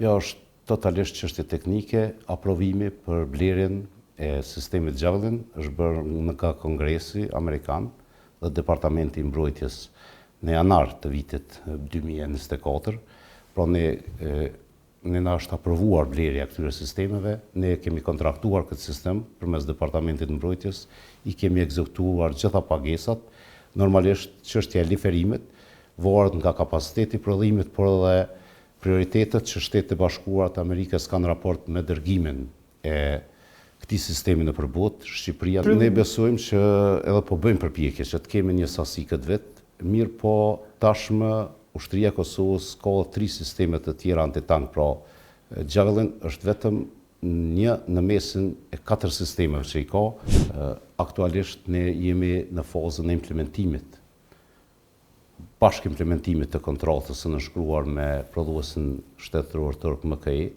Jo, është totalisht çështje teknike, aprovimi për blerjen e sistemit Javelin është bërë nga Kongresi Amerikan dhe Departamenti i Mbrojtjes në janar të vitit 2024. Pra ne ne na është aprovuar blerja e këtyre sistemeve, ne kemi kontraktuar këtë sistem përmes Departamentit të Mbrojtjes, i kemi ekzekutuar gjitha pagesat. Normalisht çështja e liferimit varet nga kapaciteti i prodhimit, por edhe prioritetet që Shtetet e Bashkuara të Amerikës kanë raport me dërgimin e këtij sistemi nëpër botë, Shqipëria, ne besojmë që edhe po bëjmë përpjekje që të kemi një sasi këtë vit, mirëpo tashmë Ushtria e Kosovës ka edhe tri sisteme të tjera antitank, pra Javelin është vetëm një në mesin e katër sistemeve që i ka. Aktualisht ne jemi në fazën e implementimit bashkë-implementimit të kontratës së nënshkruar me prodhuesin shtetëror turk MKE,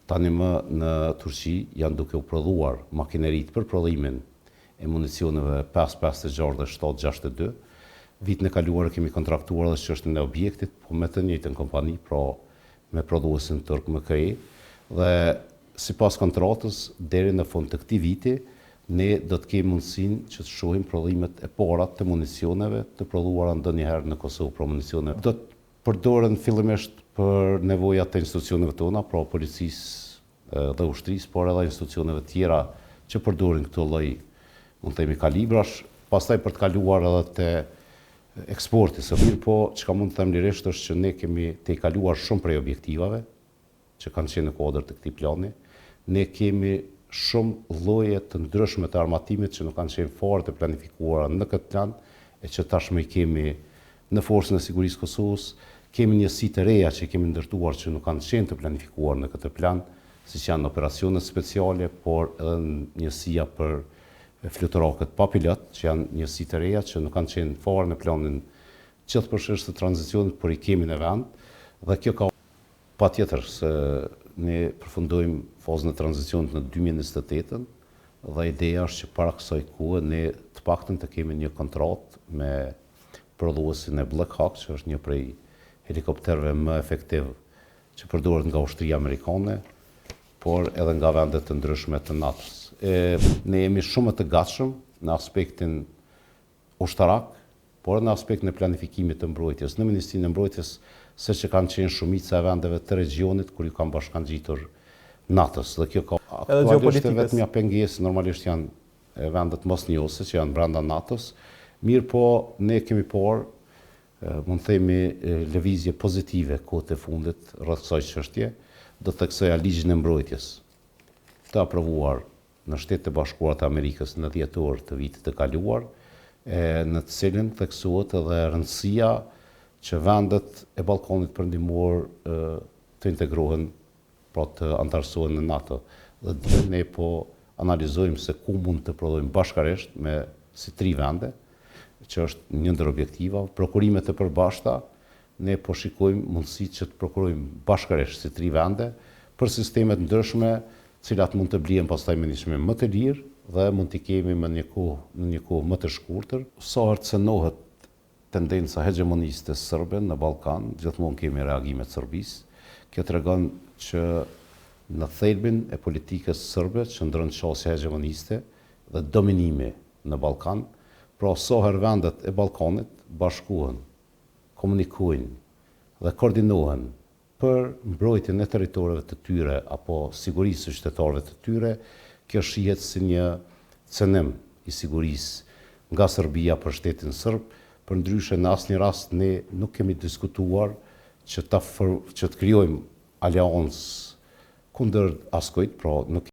tani më në Turqi janë duke u prodhuar makineritë për prodhimin e municioneve 5, 56 dhe 7, 62. Vitin e kaluar e kemi kontraktuar edhe çështjen e objektit, po me të njëjtën kompani, pra me prodhuesin turk MKE, dhe sipas kontratës, deri në fund të këtij viti, ne do të kemi mundësinë që të shohim prodhimet e para të municioneve të prodhuara ndonjëherë në Kosovë, pra municione do të përdoren fillimisht për nevojat e institucioneve tona, pra policisë dhe ushtrisë, por edhe institucioneve tjera që përdorin këto lloj, mund të themi, kalibrash, pastaj për të kaluar edhe te eksporti. Se mirëpo, çka mund të them lirisht është që ne kemi tejkaluar shumë prej objektivave që kanë qenë në kuadër të këtij plani. Ne kemi shumë lloje të ndryshme të armatimit që nuk kanë qenë fare të planifikuara në këtë plan e që tashmë i kemi në Forcën e Sigurisë së Kosovës, kemi njësi të reja që i kemi ndërtuar që nuk kanë qenë të planifikuar në këtë plan, siç janë operacionet speciale, por edhe njësia për fluturakët pa pilot, që janë njësi të reja që nuk kanë qenë fare në planin gjithëpërfshirës të tranzicionit, por i kemi në vend dhe kjo ka Patjetër se ne përfundojmë fazën e tranzicionit në 2028-ën dhe ideja është që para kësaj kohe ne të paktën të kemi një kontratë me prodhuesin e Black Hawk, që është një prej helikopterëve më efektiv që përdoret nga ushtria amerikane, por edhe nga vende të ndryshme të NATO-s. E, ne jemi shumë më të gatshëm në aspektin ushtarak, por edhe në aspektin e planifikimit të mbrojtjes në Ministrinë e Mbrojtjes, se që kanë qenë shumica e vendeve të regjionit kur ju kanë bashkangjitur NATO-s. Dhe kjo ka aktualisht e vetmja pengesë normalisht janë vendet mosnjohëse që janë brenda NATO-s, mirëpo ne kemi parë mund të themi lëvizje pozitive kohët e fundit rreth kësaj çështje, do të theksoja ligjin e mbrojtjes të aprovuar në Shtetet e Bashkuara të Amerikës në dhjetor të vitit të kaluar, e në të cilin theksohet edhe rëndësia që vendet e Ballkanit Perëndimor të integrohen, pra të anëtarësohen në NATO. Dhe ne po analizojmë se ku mund të prodhojmë bashkarisht me si tri vende, që është një ndër objektiva, prokurimet e përbashkëta, ne po shikojmë mundësitë që të prokurojmë bashkërisht si tri vende për sisteme të ndryshme, të cilat mund të blihen pastaj me një çmim më të lirë dhe mund t'i kemi më një kohë, në një kohë më të shkurtër. Sa herë cenohet tendenca hegjemoniste sërbe në Ballkan, gjithmonë kemi reagime të Serbisë. Kjo tregon që në thelbin e politikës sërbe qëndron qasja hegjemoniste dhe dominimi në Ballkan. Pra sa herë vendet e Ballkanit bashkohen komunikojnë dhe koordinohen për mbrojtjen e territoreve të tyre apo sigurisë së qytetarëve të tyre, kjo shihet si një cenim i sigurisë nga Serbia për shtetin sërb, përndryshe në asnjë rast ne nuk kemi diskutuar që ta që të krijojmë aleancë kundër askujt, pra nuk.